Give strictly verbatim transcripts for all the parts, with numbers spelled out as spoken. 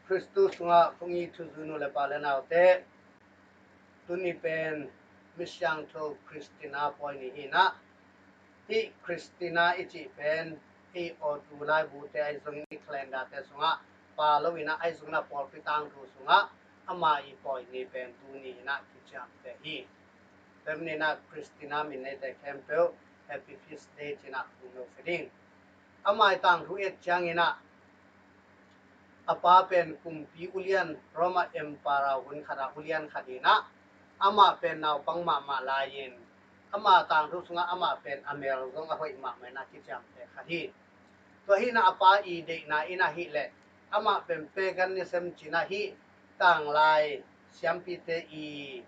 Khristu sungah kong it thuzui nu le pa le naute, tuni pen Misiangtho Christina pawi ni hi-in ah, hih Christina i cih pen hih Aw Tu laibute ahi zongin i calendar-te sungah pha lo-in ah, ahi zongin ah pawlpi tangthu sungah ama i pawi ni pen tuni hi-in ah kiciamteh hi. Tua manin ah Christina min neite khempeuh Happy Feast Day ci-in ah thum lo se ding. Ama i tangthu et ciangin ah, a pa pen kumpi ulian, Roma Emperor hun khat ah ulian khat hi-in ah, amah pen naupang mahmah lai-in, ama tangthu sungah amah pen a mel zong a hoih mahmah in ah kiciamteh khat hi. Tua hi-in ah a pa i deihna in ahih leh, amah pen paganism ci-in ah, hih tanglai siampite i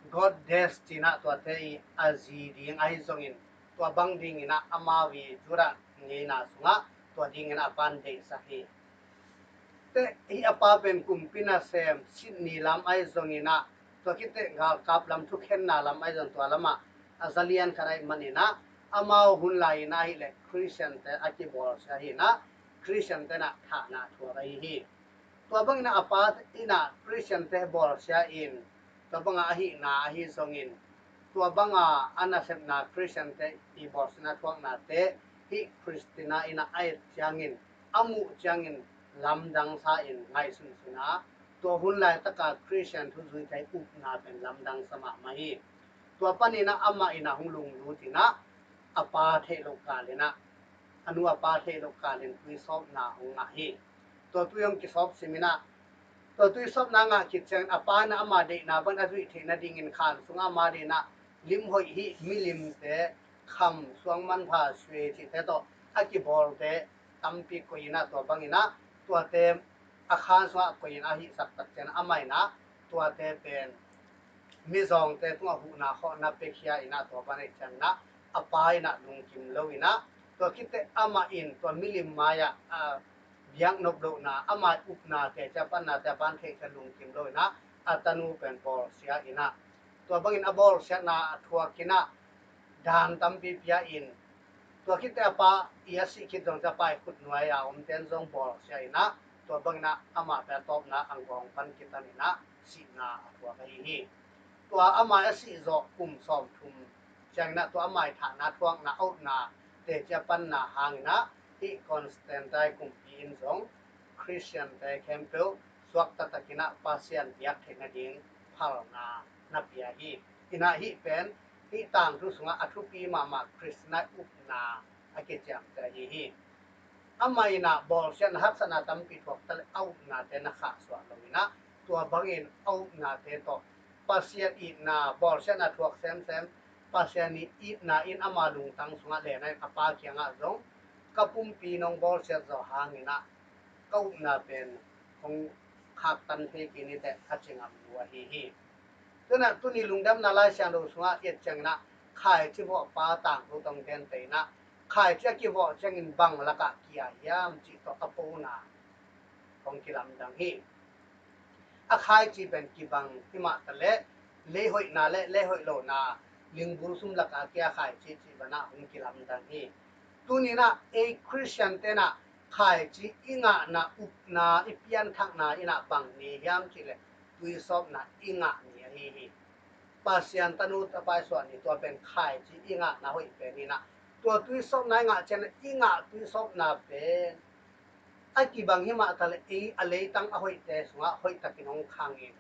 goddess ci-in ah tuate i a zi ding ahi zongin, tua bang dingin ah amau i Judah ngeina sungah tua dingin ah a pa'n deihsak hi. Teh hih a pa pen kumpi nasem, Sydney lam ahi zongin ah, tua khit teh galkap lam, thukhenna lam ahi zong tua lamah a za lian khat ahih manin ah, amau hun lai-in ahih leh Christian-te a kibawlsia hi-in ah, Christian-te in ah thahna thuak ahi hi. Tua bangin ah a pa in ah Christian-te bawlsia in, tua bangah a hihna ahi zongin, tua banga a nasepna Christian-te i bawlsiatna thuaknate hih Christina in ah a et ciangin, a muh ciangin lamdang sa-in ngaihsunsun a, tua hun laitaka Christian thuzui thei upna pen lamdang sa mahmah hi. Tua panin ah amah in ah hong lunglut in ah, a pa theih loh kalin ah, a nu a pa theih loh kalin tuisawpna hong ngah hi. Tua tui hong kisawp simin ah, tua tuisawpna ngah khit ciangin a pa in ah ama deihna bang a zuih theih nadingin khan sungah ama deihna lim hoih, hih milimte kham, suang manpha, sue cihte tawh a kibawlte tampi koih in ah, tua bangin ah tuate a khan sungah koih in a hihsak tak ciangin amah in ah tuate pen mizawngte tungah huhna khawhna piakhia in ah, tua bang ahih ciangin ah a pa in ah lungkim lo in ah, tua khit teh amah in tua milim mai-ah a biaknop lohna, ama upna, teci a pannate a pa'n theihkhiat lungkim lo in ah, a tanu pen bawlsia in ah, tua bangin a bawlsiatna a thuak in ah, dan tampi pia in, tua khit teh a pa i a sih khit zong cia pa i khutnuai a omten zong bawlsia in ah, tua bangin ah amah pen a tawpna anggawng pan kitan in ah sihna a thuak ahi hi. Tua ama a sih zawh kum sawmthum ciangin ah, tua ama i thahna thuakna, a upna teci a panna hangin ah, hih Constantine kumpi in zong Christian-te khempeuh suakta takin ah Pasian biak theih nading phalna na pia hi. In ah hih pen hih tangthu sungah a thupi mahmah Christina upna a kiciamteh ahi hi. Amah in ah bawlsiatna haksatna tampi thuak ta leh a upnate na khahsuah lo in ah, tua bangin a upnate tawh Pasian itna, bawlsiatna thuak semsem, Pasian i itna in ama lungtang sungah lehna in a pa kiangah zong, ka pumpi nong bawlsiat zawh hangin ah ka upna pen hong khaktan thei kei ni teh, a ci ngam lo ahi hi. Tua in ah tuni Lungdamna Lai Siangtho sungah i et ciangin ah, khaici vawhpa tangthu tawh hong genteh in ah, khaici a kivawh ciangin bang lakah kia hiam cih tawh a pona hong kilamdang hi. A khaici pen kibang himah ta leh, lei hoihna le lei hoih lohna, lingbul sum lakah kia khaici cih banah hong kilamdang hi. Tuni in ah ei Christian-te in ah khaici i ngahna, upna, i pianthakna in ah bang ni hiam cih leh, tuisawpna i ngah ni ahi hi. Pasian tanu tapa i suah ni, tua pen khaici i ngahna hoih pen in ah, tua tuisawpna i ngah ciangin ah i ngah tuisawpna pen a kibang himah ta leh, ei a leitang a hoihte sungah hoihtakin hong khangin,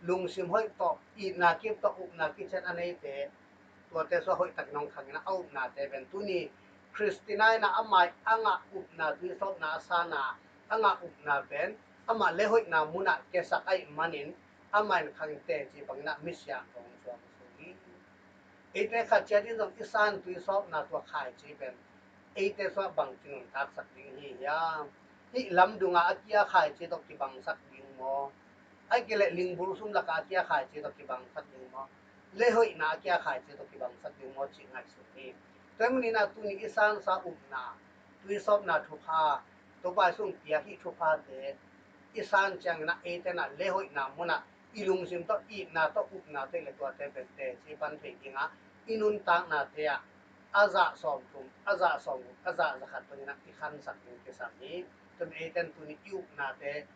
lungsim hoih tawh, itna kip tawh, upna kician a neite, tuate sungah hoihtakin hong khangin ah, a upnate pen tuni Christina in ah amah i a ngah upna, tuisawpna a sana, a ngah upna pen amah lei hoihna munah kiasak ahih manin, amah in khangin teci bangin ah misiangtho hong suang hi. Eite khat ciat in zong i san tuisawpna, tua khaici pen eite sungah bangci nuntaksak ding hi hiam? Hih lamdungah a kia khaici tawh kibangsak ding maw? Ahih kei leh lingbul sum lakah a kia khaici tawh kibangsak ding maw? Lei hoihna a kia khaici tawh kibangsak ding maw cih ngaihsun hi. Tua ahih manin ah tuni i sansa upna, tuisawpna thupha, Topa Jesu in piak hih thuphate i san ciangin ah, eite in ah lei hoihna munah i lungsim tawh, itna tawh, upna tawh i leh, tuate pen teci pan thei ding a, i nuntaknate ah a zah sawmthum, a zah sawmguk, a zah zakhat bangin ah i khansak ding kisam hi. Eiten tuni i upnate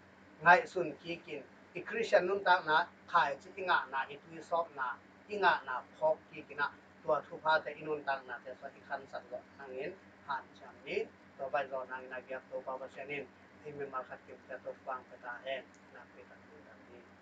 ngaihsun kikin, i Khristian nuntakna khaici i ngahna, i tuisawpna, i ngahna phawk kikin ah, tua thuphate i nuntaknate sua i khansak zawh nangin hanciam ni. Tua baih zawh nangin a biak Topa Pasian in ei mimal khat kimte tua thuang pia ta hen. Nakpi tak ni.